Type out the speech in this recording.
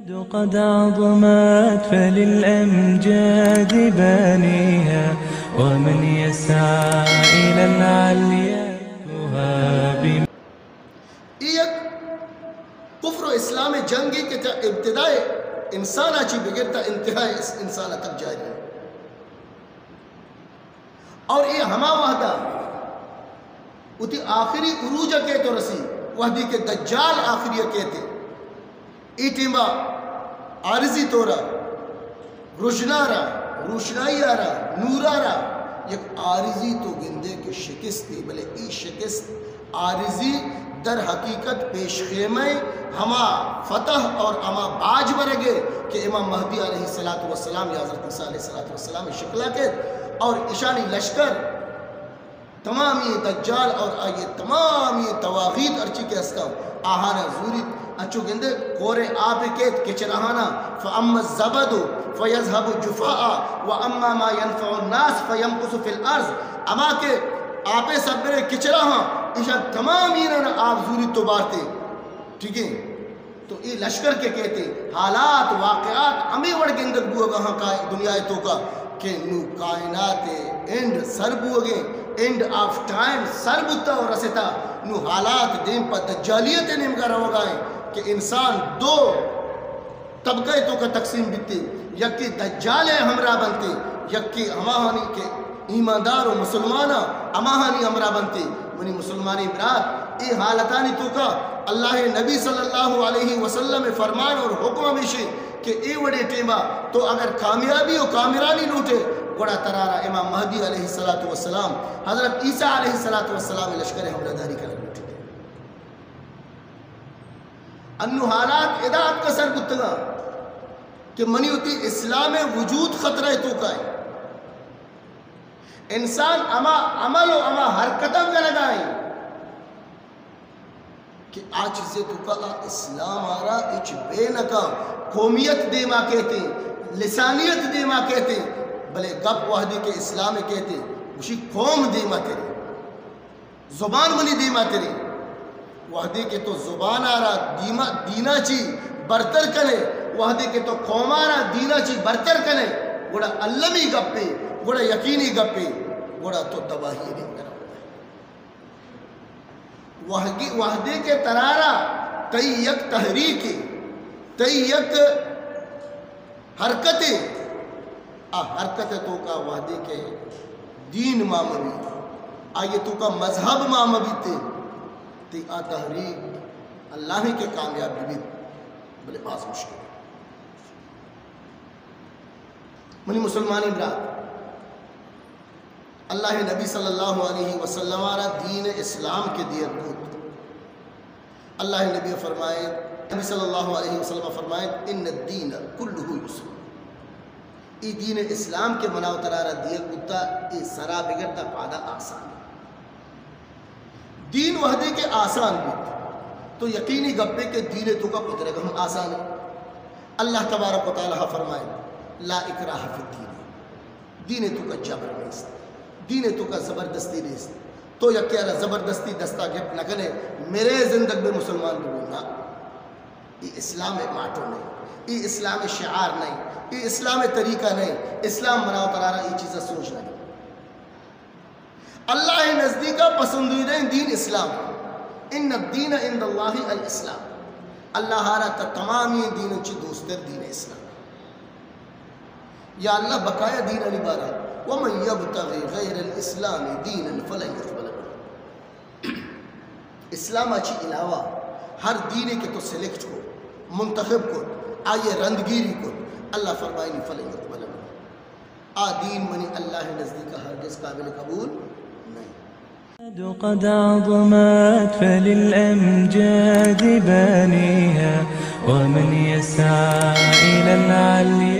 قد عظمت فللأمجاد بانيها، ومن يسعى إلى العليا يهاب. اے یک کفر و اسلام جنگے کہ چہ ابتدائے انسان ءَ چی بگر تا انتہائے اس-، انسان ءَ تک جاری ہے۔ اور اے ہما وہدا وتی آخری عروج ءَ کیت و رسی، وہدی کہ دجال آخری ءَ کیت۔ اے ٹیما عارضی طورا رژنا را، روشنائی ءَ را، نور ءَ را یک عارضی تو گندے کہ شکستے، بلے اے شکست عارضی در حقیقت پیش خیمہ ہما فتح اور ہما باج برگے کہ امام مہدی علیہ الصلوۃ والسلام یا حضرت عیسیٰ علیہ الصلوۃ والسلام شکلا کیت اور اشانی لشکر تمامی دجال اور آئی تمامی طواغیت ہرچی کہ ہستاں، آہانا زوریت، انچو گندے کورے آپے کیت کچراہانا، فاما الزبد فیذهب جفاء واما ما ينفع الناس فيمكث في الارض. اما کہ آپے سبرے کچراہاں، ایشاں تمامی نا آپ زوریت تو بارتے. ٹھیک ہے؟ تو اے لشکر کہ کیت، حالات، واقعات ہمے وڑ گندگ بوگا ہاں کا-، دنیا ءِ توکا کہ نو کائنات ءِ اینڈ سر بوگیں، اینڈ آف ٹائم سر بوتا و رستا، نو حالات دیم پہ دجالیت ءِ نیمگا روگا ہیں کہ انسان دو طبقہ ءِ توکا تقسیم بیتے، یکے دجال ءِ ہمراہ بنتے، یکے ہماہانی کہ ایماندار و مسلماناں ہماہانی ہمراہ بنتے. منی مسلمانیں برات، اے حالتانی توکا اللہ ءِ نبی صلی اللہ علیہ وسلم ءِ فرمان اور حکم ہمیشے کہ اے وڑے ٹیما تو اگر کامیابی و کامرانی لوٹے، گڑا ترارا امام مہدی علیہ الصلوۃ والسلام، حضرت عیسیٰ علیہ الصلوۃ والسلام ءِ لشکر ءِ ہمراہ داری کنگ لوٹیت. انو حالات ادا اتکا سر بوتگاں کہ منی وتی اسلام ءِ وجود خطرہ ءِ توکا ہے. انسان ہما عمل و ہما حرکتاں کنگا ایں کہ آ چیزے توکا آ اسلام آرا ہچ بے نکاں، قومیت دیما کیتے، لسانیت دیما کیتے، بلے گپ وہدے کہ اسلام کیتے، گوشی قوم دیما تیرے، زبان منی دیما تیرے. وہدے کہ تو زبان آرا دیما، دینا چی برتر کنے، وہدے کہ تو قوم آرا دینا چی برتر کنے، گڑا المی گپے، گڑا یقینی گپے، گڑا تو تباہی دیم کرا. وہگی-، وہدے کہ ترارا تئی یک تحریکے، تئی یک حرکتے، آ حرکت توکا وہدے کہ دین ما مبی، آئی توکا مذہب ما مبیتے، تی آ تحریک اللہ کہ کامیاب ببیت، بلے باز مشکل. منی مسلمانیں برات، اللہ نبی صلی اللہ علیہ وسلم آرا دین اسلام کہ دیگ بوت، اللہ نبی فرمائے، نبی صلی اللہ علیہ وسلم فرمائے، ان الدین کلہ یسر. ای دین اسلام کہ منا و ترارا دیگ بوتا، ای سرا بگر تا پادا آسان. دین وہدے کہ آسان بیت، تو یقینی گپے کہ دین توکا پترگ ہم آسان ہے. اللہ تبارک و تعالی فرمائے، لا اکراہ فی الدین، دین توکا جبر نیست، دین توکا زبردستی نیست. تو یکے را زبردستی دستا گپت نہ کنے، میرے زندگ بے مسلمان ببو نا. ای اسلام ماٹو نہیں، ای اسلام شعار نہیں، ای اسلام طریقہ نہیں. اسلام منا و ترارا ای چیزا سوچ نہیں. اللہ نزدیکا پسندیدہ دین اسلام. ان الدین عند اللہ الاسلام. اللہ را تا تمامی دین چی دوستر دین اسلام. یا اللہ بقایا دینانی بارا، ومن یبتغ غیر الاسلام دینا فلن یقبل منه. اسلام چی علاوہ ہر دینے کہ تو سلیکٹ کو، منتخب کو، آئیے رندگیری کو، اللہ فرمائنی فلن یقبل منه. آ دین منی اللہ نزدیک ہرگز قابل قبول نہیں. قد عظمت فللأمجاد بانيها، ومن يسعى إلى العلي